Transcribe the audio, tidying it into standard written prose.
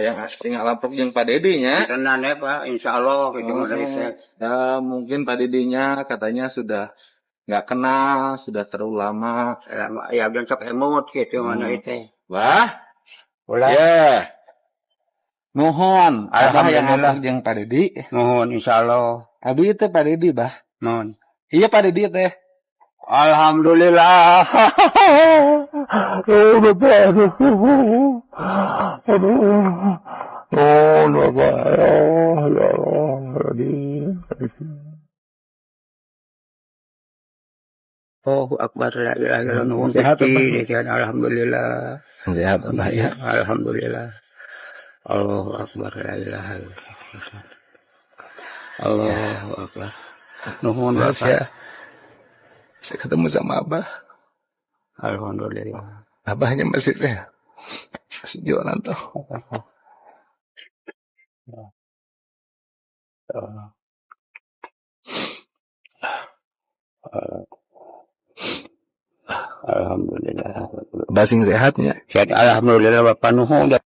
Yang asli ngalaprok jeung Pak Dedi nya. Tenan ya, Pak, insyaallah gitu mah dari saya. Ya, mungkin Pak Dedinya katanya sudah nggak kenal, sudah terlalu lama. Lama ya belum sok emut gitu mana itu. Wah, Ulah. ya. Nuhun, Abah yang Alhamdulillah. ngalaprok jeung Pak Dedi. Nuhun insyaallah. Abi itu Pak Dedi, Bah. Nuhun. Iya Pak Dedi teh. Alhamdulillah. Oh, Bapak. Aduh. Aduh. Oh, Bapak. Oh, ya Allah. Aduh. Allahu akbar, la ilaha illallah, nuhun Sehat, Gusti. Sehat, alhamdulillah. Sehat, Abah ya. Alhamdulillah. Allahu akbar, la ilaha illallah. Allahu akbar. Nuhun Mas Bapak. ya. Saya ketemu sama Abah. Alhamdulillah. Abahnya masih sehat. Masih jualan tuh. Alhamdulillah. Abah sing sehatnya. Sehat, alhamdulillah Bapak, nuhun.